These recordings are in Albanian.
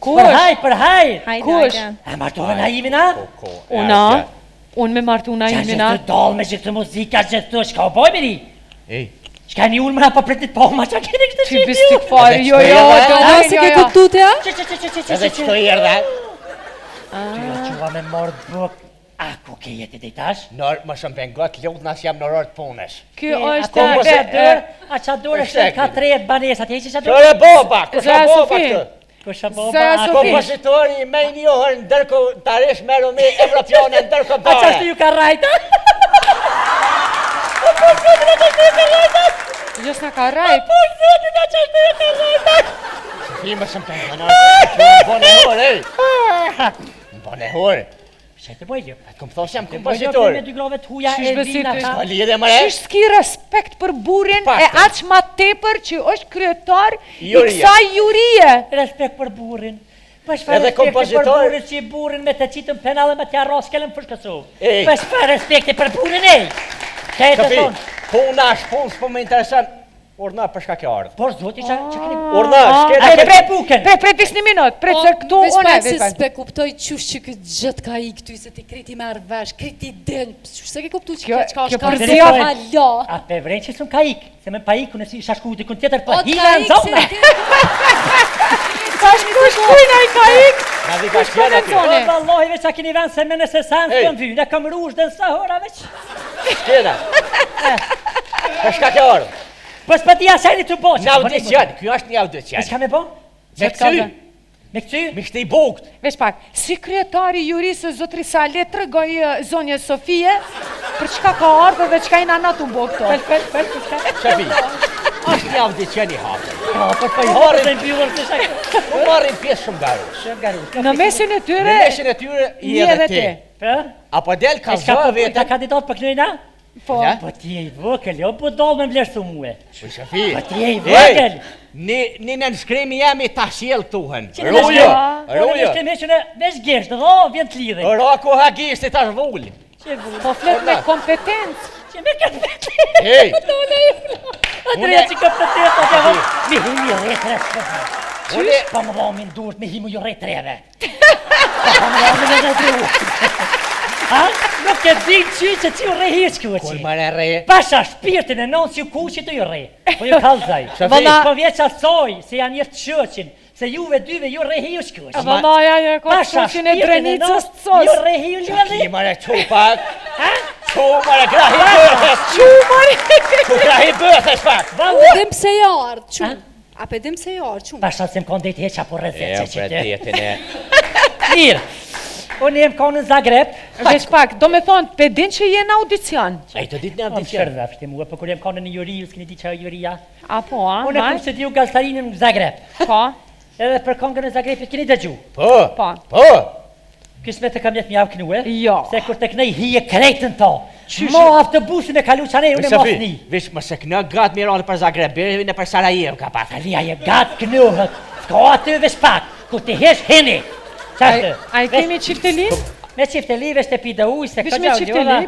Kush? Për hajr, për hajr. Hajde, Kush? hajde. A martove Naimin, a? Po, ko, Una, unë me martu Qa Naimin, a? gjithë të dalë me gjithë të muzika, gjithë të, shka u boj miri? Ej, Shka një ulë mëra, po pritit po, ma qa keni këtë Ty që bistik fare, Edhe jo, qëto jo, erdhe? do, A se jo, ke jo. kuptu ti, a? Që, që, që, që, që, që, edhe që, qëto erdhe? Ty jo qua me morë buk. A, ku ke jeti dhe tash? Në, më shumë pengot, lutë nas jam në orë të punës. Ky është A mos e e- dorë, a qa dorë Është është ka trejet banesat, e që qa dorë? Qëre boba, kush a Zoja boba Sofi. këtë? Kush a boba? Zoja a- Sofi. Kompozitori me i njohër ndërkombëtarisht me rumi evropiane A qa ndërkombëtare. shtu ju ka rajta? Po, zotin, a qa shtu ju ka rajta? Jo s'na ka rajt. Po, zotin, a qa shtu ju ka rajta? Sofi më shumë pengon, më bone hor, ej. Më bone hor. Shë të bojë, jo. Kom thosh jam Të bojë, kompozitor. me dy grove të huja Qysh e besi vina ty? ta. Ka lidhje më re? Qysh s'ki respekt për burrin e Pakta. aq ma tepër që është kryetar i Jurie. kësaj jurie. Respekt për burrin. Po çfarë Edhe respekti për kompozitor. burrin që burrin me të qitën penale me t'ja rraskelën për Kosovë. Ej. Po çfarë respekti për burrin ej? Ka e të Sofi, thonë? puna është punë, s'po më intereson. Urna, për shka ke ardhë? Por zoti që që keni Urna, shkena A ke... ke pre buken? Pre, pre, veç një minut, pre, se këtu veç unë, pak se veç pak. s'pe kuptoj qysh që këtë gjë t'ka ik ty, se ti kreti merr vesh, kreti den, qysh se ke kuptu që Kjo- kjo çka kjo është ka përzia- zë hala. A pe vren që s'm ka ik, se me pa ik unë si isha shku dikun tjetër, po O, t'ka hina në ik se zona. ti- Tash kush kujna i ka ik? Na vi ka Kush po qenë aty. Po mendoni? vallahi veç a keni vend se me nëse sen Ej. s'kam vy, ne kam ruzh dhe në sahora veç. Shkena. Për shka ke ardhë? Po s'po di asaj të bo. Në audicion, kjo është një audicion. E çka me bo? Me Çka këty, bë? Me këty? me këti bukt. Veç pak, si kryetari i jurisë zotri Sale tregoi eh, zonjës Sofije për çka ka ardhur dhe çka i na natu bo këto. Fel, fel, fel, për çka? Sofi, është një audicion i hapur. Po, po, po, i Marrin- hapur mbyllur të shak. Po marrin pjesë shumë garush. Shumë garush. Në mesin e Në tyre mesin e tyre i je edhe edhe ti. ti. Po? Apo del ka E çka zë po ka vetën. kandidat për kënojna? Po. Ja? Po ti je i vogël, jo budall me vlerësu mue. Po Sofi. Po ti je i vogël. Një një nënshkrim i jemi ta sjell tuhen. Që në Rujo, nënshkrim? Po në rujo. nënshkrim heqën e veç gisht, dho vjen të lidhin. Ora ku ha gishti tash vul. Që vul. Po flet me kompetencë. Që me këtë Ej, A drejt që kompetencë, atë jam. Mi himi jo rretre. Une- Po më dhomin durt, me himu jo rretreve. Po më dhomin e rretre. Ha? Nuk e di qy që ti u rre hiç kur kuqi. më re re. Pasha shpirtin e nonë si kuqi të ju rre. Po ju kallzaj. Sofi. Valla- Po vjeç asoj se janë njerëz të shoqin, se juve dyve ju rre hiç kuqi. Valla ja ja ka Pasha shoqin e shpirtin e Drenicës nonës, të Ju sos. rre hiu Ki lëri. më re çu pak. Ha? Çu më re krahi bëthes. Çu mori. Çu krahi bëthes pak. Valla. Dim pse je ardh, çu. A pe dim pse je ardh, çu. Pasha se më konë dejtë heqa po rrezet që që të. detin e. Mirë. Unë jem konë në Zagreb. Veç pak, do me thonë, pe din që je në audicion. Ai të ditë në Po më audicion. shërdhafshti mua, po kur jem konë në juri, ju s'keni di që juria. Apo, a? Unë e Ma? kom studiu gazetarinë në Zagreb. Po, Edhe për kongën e Zagrebit keni dëgju. Po. Po. Po. Kismet e kam jetë mjav knue. Jo. Se kur të knej hije krejtën to. Mo autobusin e kalu qanej, unë e mos Sofi, një. vish mos e kënë gat mirë për Zagreb, beri në për Sarajevo ka pas. Ali, aje gatë knuhet. S'ka aty veç pak. Kur të hesh hini. A Qashtë. a i kemi çiftelin? Me çifteli veç të pi dhe ujë, se Veç këgja me u çifteli? lodha.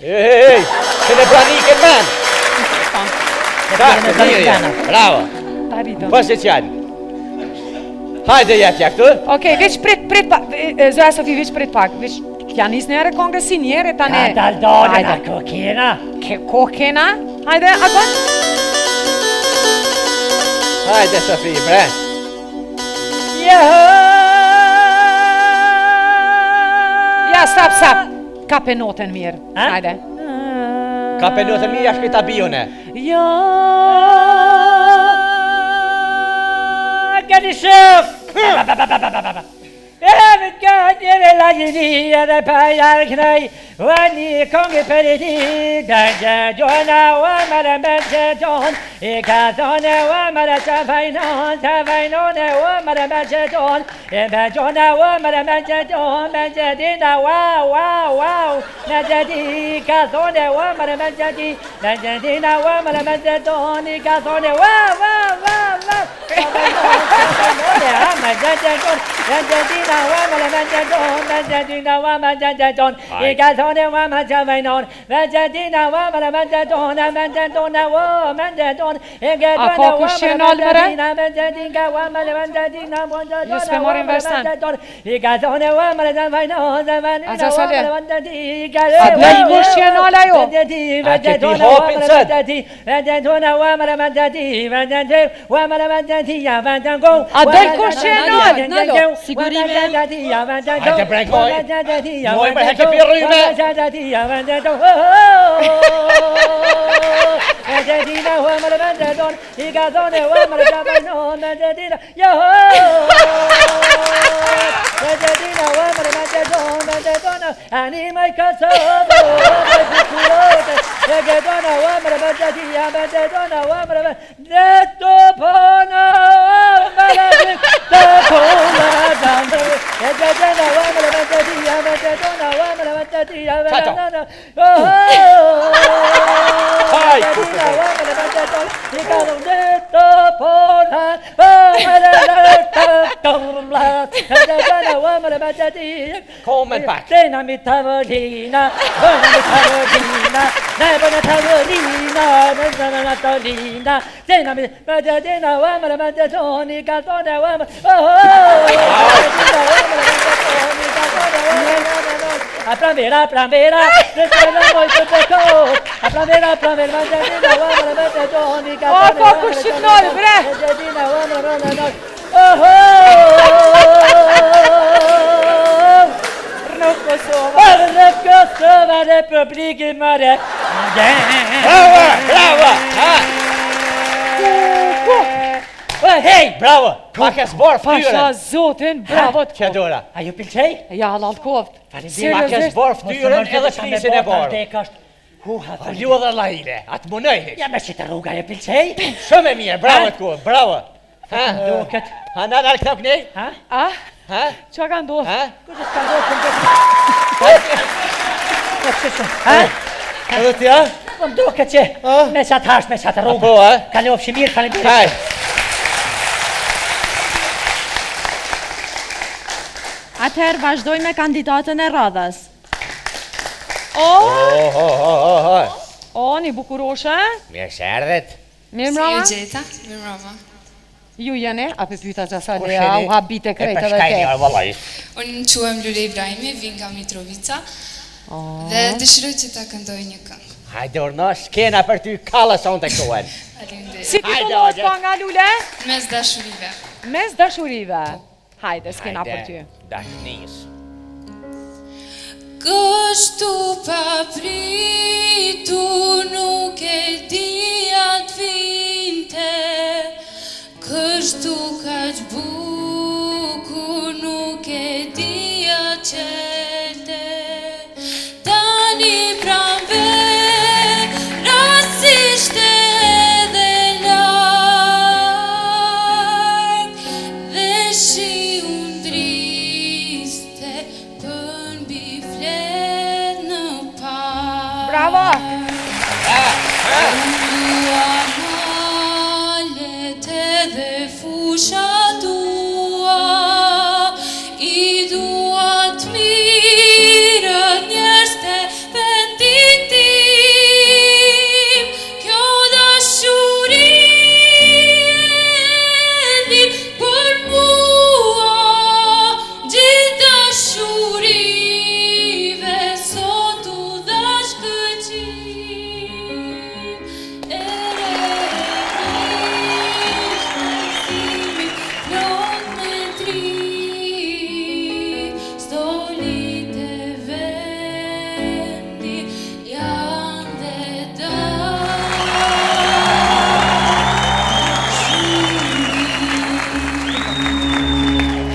Ej, ej, se në branikën men. Po. Ta, Me të mirë branikana. je. Bravo. Ta rritëm. Po se qanë. Hajde jetja këtu. Okej, veç prit, prit pak, e, e, Zoja Sofi, veç prit pak, veç t'ja nis një herë kongës si njëre tani. Ka dal dale, Hajde. na ko kena. Ke, ko kena? Hajde, Agon. Hajde Sofi, bre. Ja, stop, stop. Kape notën mirë. Ha? Hajde. Ka penotën mirë, ja shkojta bione. Ja. Gani shëf! Evet gönlüme lajini de payar knay Vani kongi peridi Dence jona wa mara merce jon Ikazone wa mara çafaynon Çafaynone wa mara merce jon Ebe jona wa mara merce jon Merce dina wa wa wa Merce di kazone wa mara merce di Merce dina wa mara merce jon Ikazone wa wa wa wa A ka kush që e nalë mëre? Jo s'pe marrim vesh sen. A Sale? A del kush që e nalë ajo? A ke pi hapin sot? A del kush që e nalë? Nalo, sigurime. Hajde bre goj. Moj bre heke pi rryme. Haj, Komen pak. Tena mi tavolina, bona mi tavolina, ne bona tavolina, ne bona tavolina, tena mi tena wa mara ma toni ka tona wa oh A pranvera, pranvera, a pranvera, pranvera, tena wa mara ma toni ka O, ka kush që të nalë, bre? Oh, Rrnof Kosova. Në Kosova Republikë Mare. Bravo, bravo. Ha, Ku? Hej! bravo. Ma ke zbor Pasha fytyrën. zotin, bravo të Që dora. A ju pëlqej? Ja, halal koft. Ma ke Seriozisht. zbor fytyrën edhe plisin e borë. Huha, Po lu edhe llahile, atë munoj hiç. Ja me që të rruga e pëlqej? Shumë e mirë, bravo të ku, bravo. Ha, Duket. ha na nal këta kënej? Ha? A? Ha? Qa ka ndodhë? Ha? Kush s'ka ndodhur për këtë? Po pse shumë? Ha? Edhe ti, ha? Po më duket që me sa të hash, me sa të rrugë. Po, ha? Kalofshi mirë, faleminderit. Haj. Atëherë vazhdoj me kandidatën e radhës. O, Oh, oh, oh, oh, oh. o, një bukuroshe. Mirë se erdhet. Mirë Si mrama. ju gjeta? Mirë mrama. Ju jeni, a pe pyta që sa Kush lea, jeni? u habite krejt E edhe përshkaj te. një, vallai. Unë quhem Lule Ibrahimi, vin nga Mitrovica dhe dëshiroj që ta këndoj një këngë. Hajde urno, s'kena për ty kallë sonte këtuen. Faleminderit. Si Hajde, titullohet hajde. kënga Lule? Mes dashurive. Mes dashurive. Hajde, s'kena për ty. Dashnis. Kështu pa pritur nuk e dija t'vinte Kështu kaq bukur.